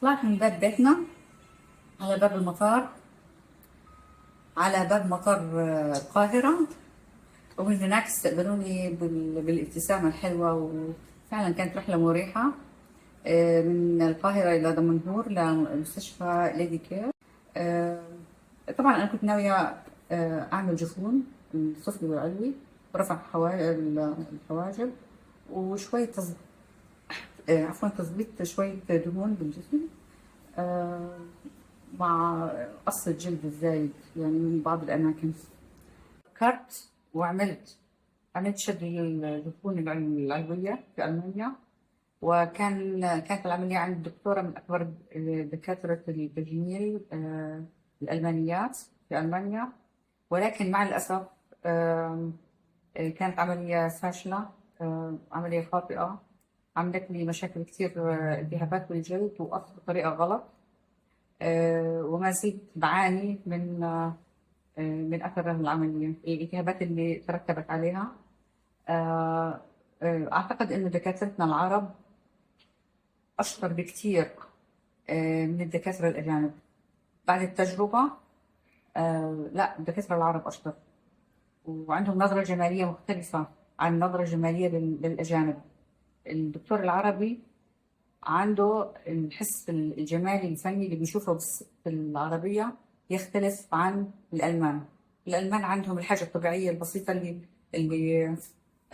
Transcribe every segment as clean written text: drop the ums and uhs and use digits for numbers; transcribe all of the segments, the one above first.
طلعت من باب بيتنا على باب المطار، على باب مطار القاهرة، ومن هناك استقبلوني بالابتسامة الحلوة، وفعلا كانت رحلة مريحة. من القاهرة إلى دمنهور لمستشفى ليدي كير. آه، طبعا أنا كنت ناوية أعمل جفون السفلي والعلوي ورفع الحواجب وشوية عفوا، تظبيط شوية دهون بالجسم، مع قص الجلد الزايد يعني من بعض الأماكن. فكرت وعملت شد الجفون العلوية في ألمانيا، كانت العملية عند دكتورة من أكبر دكاترة التجميل الألمانيات في ألمانيا، ولكن مع الأسف كانت عملية فاشلة، عملية خاطئة، عملت لي مشاكل كثير، التهابات بالجلد وقص بطريقة غلط، وما زلت بعاني من أثر العملية، الالتهابات اللي ترتبت عليها. أعتقد أن دكاترتنا العرب أشطر بكثير من الدكاترة الأجانب. بعد التجربة، لا، الدكاترة العرب أشطر وعندهم نظرة جمالية مختلفة عن النظرة الجمالية للأجانب. الدكتور العربي عنده الحس الجمالي الفني اللي بيشوفه في العربية يختلف عن الألمان. الألمان عندهم الحاجة الطبيعية البسيطة اللي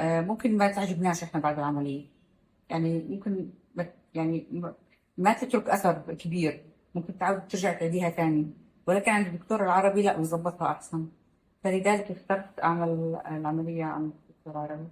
ممكن ما تعجبناش إحنا بعد العملية، يعني ممكن يعني ما تترك أثر كبير، ممكن تعود ترجع تعيديها تاني، ولكن عند الدكتور العربي لا، بيظبطها أحسن. فلذلك اخترت أعمل العملية عند الدكتور العربي.